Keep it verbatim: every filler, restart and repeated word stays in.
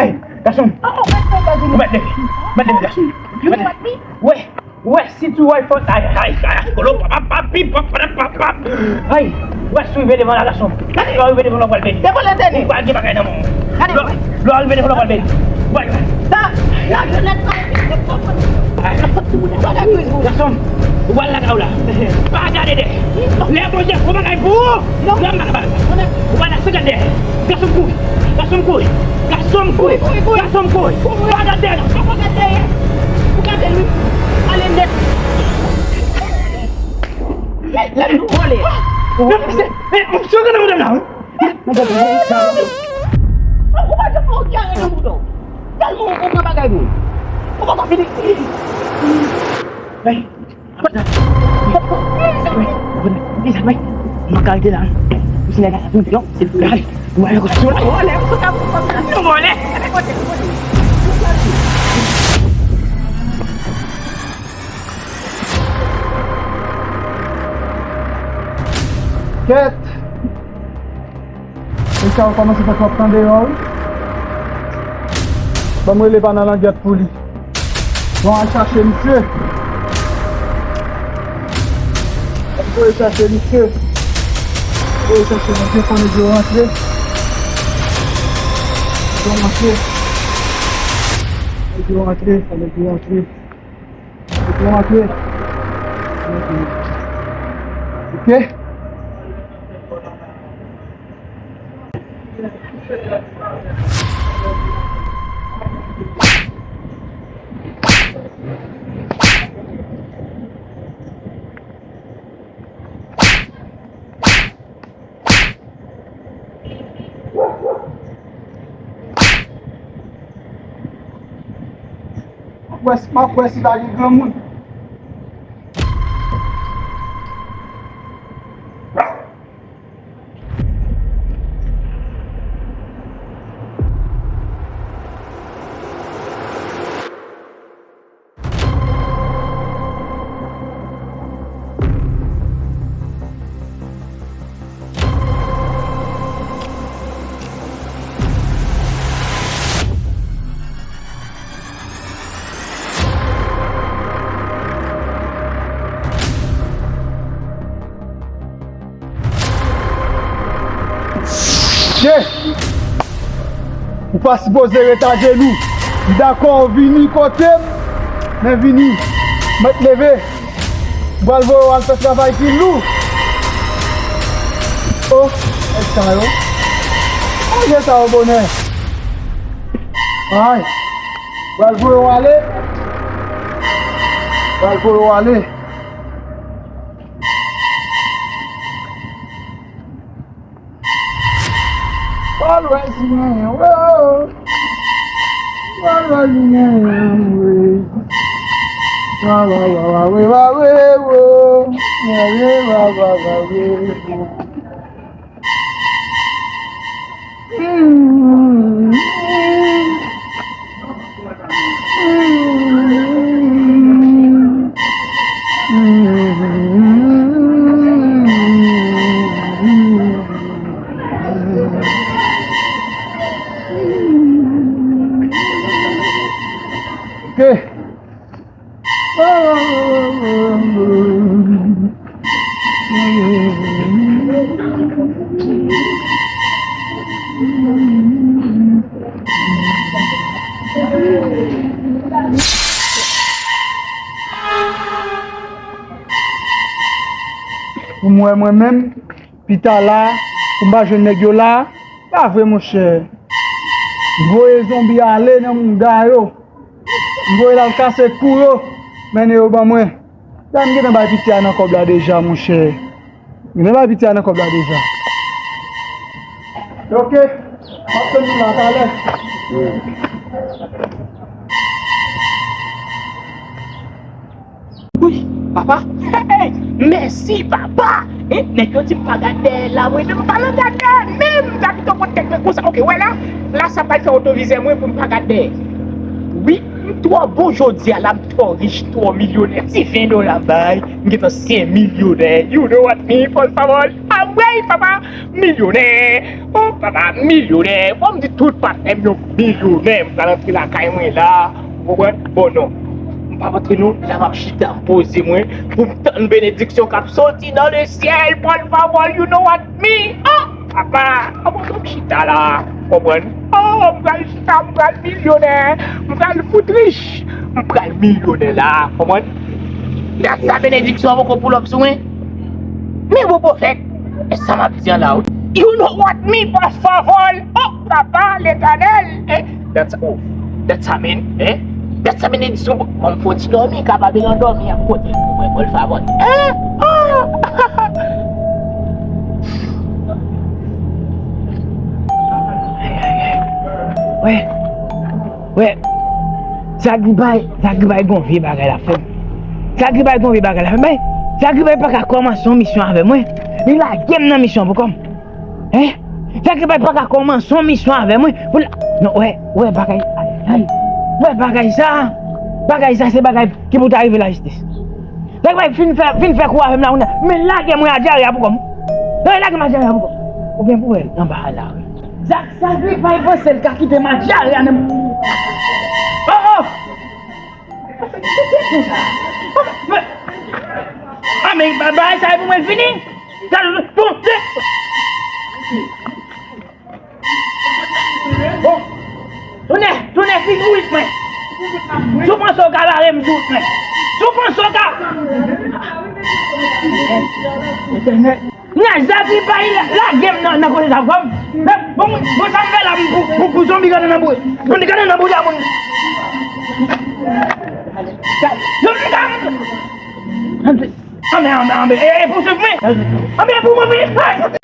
Hey, gason. Ou mèt leve. Ou mèt leve, gason. Ou mèt leve. Wè, wè, si tou wè fò, ay, ay, ay, kolo, pap, pap, pip, pap, pap, pap, pap. Ay, wè, si w rive devan la, gason. Lè w rive devan la, w pral beni. Devan Letènèl. Ou pral gen bagay nan men w. Lè w rive devan la, w pral beni. Ou pral gen bagay. Sa, la, yo nèt pa. Gason, ou pral lakay ou la. Pa gade dèyè. Lè Bondye fè yon bagay pou ou, lè m pa kapab. Ou pa nan senkant dèyè. Gason m kouri. Gason m kouri. Gason m kouri. Gason m kouri. Pa gade dèyè. Pa gade dèyè. Ou gade l wi. Ale nèt. Lè nou vole. Ou vole. Ou pa janm fè yon kyare nan bouda w. Tèlman ou pran bagay moun. Ou poko fini. Hey. Mwen ka rete la. Ou si nèg la vin non, se pou ale. Mwen ale kote sou la. Vole, ou ka vole. Vole. Kèt. Mesye a kòmanse fè twòp tan deyò wi. Ban m rele pa nan langyèt pou li. Bon, al chache misye. Al voye chache misye. Voye chache misye, fò nèg yo rantre. Fò rantre. Fò nèg yo rantre, fò nèg yo rantre. Fò nèg yo rantre. Ok. M ap wè si, m ap wè si pa gen granmoun. Che! Ou pa sipoze ret ajenou. M dakò w vini kote m, men vini. Mèt leve. M pral voye w al fè travay ki lou. O, nèg sa yo. Manje sa yo bonè. Ay. M pral voye w ale. M pral voye w ale. Pral wè si genyen, wo. Pral wè si genyen, wo. Wa, wa, wa, wa, we, wa, we, wo. Wa, we, wa, wa, wa, we, wo. Ok. Pou m wè mwen menm, pita la, pou m pa jwenn nèg yo la, pa vre monchè. M voye zonbi ale nan mouda yo. M voye l al kase kou yo, mennen yo ban mwen. La m gentan bay piti a nan kòb la deja, monchè. M gentan bay piti a nan kòb la deja. Ok, m ap tann nou la talè. Wi, papa. Hey, mèsi, papa. Eh, nèg yo di m pa gad dèyè la, mwen menm m pa nan gad dèyè menm, m ta pito pot tèt mwen konsa. Ok, wè la, la sa pral fè otovizè mwen pou m pa gad dèyè. Wi, m twò bon jodi a la, m twò rich, twò milyonè. Ti ven dola bay, m gentan senk milyonè. You know what me, por favor? Wey, papa, milyonè. Oh, papa, milyonè. Fò m di tout patnè m yo milyonè. M pral antre lakay mwen la. Ou konprann? Bon, non. M p ap antre non. La m ap chita, m poze mwen. Pou m tann benediksyon k ap soti nan le syèl. Pòl favòl, you know what me? Oh, papa, abandon m chita la. Konprann? Oh, m pral chita, m pral milyonè. M pral fout rich. M pral milyonè la. Konprann? Gad sa, benediksyon an poko pull up sou mwen. Men bon pwofèt, e sa m ap di an la, wi. You know what me, pòl favòl. Oh, papa, Letènèl. Eh, that's, oh, that's a man, eh? That's a man, it's so, bon, m fò ti dòmi, kapab e nan dòmi ap kote pou mwen, pòl favòl. Eh? Oh! Ay, ay, ay. Wè. Wè, Zagribay, Zagribay gon vye bagay la fè m. Zagribay gon vye bagay la fè m. Bay, Zagribay pa ka kòmanse yon misyon avè mwen. Li lage m nan misyon pou kò m. Hein? Zagribay pa ka kòmanse yon misyon avè mwen. Pou l, non, wè, wè bagay, ay, ay. Wè bagay sa. Bagay sa se bagay ki pou ta rive lajistis. Zagribay fin fè, fin fè kou avè m la, kounye a. Men lage mwen a dyare a pou kò m. Non, lage m a dyare a pou kò m. Ou gen pou wè l anba a la, wi. Zak, Zagribay panse l ka kite m a dyare a nan. Oh, oh! Ah, men ba-, bagay sa e pou mwen fini. Gade, bon, bon. Tounen, tounen, ki sou wout mwen. Si w panse w ka bare m sou wout mwen. Si w panse w ka. Etènèl. Nan Zagribay la, lage m nan, nan kote sa, kòm. Bon, bon, sa m fè la pou, pou, pou zonbi gade nan bouda. Zonbi gade nan bouda moun. Zonbi gade. Anbe, anbe, anbe, e, e pou swiv mwen. Anbe, e pou mwen vini.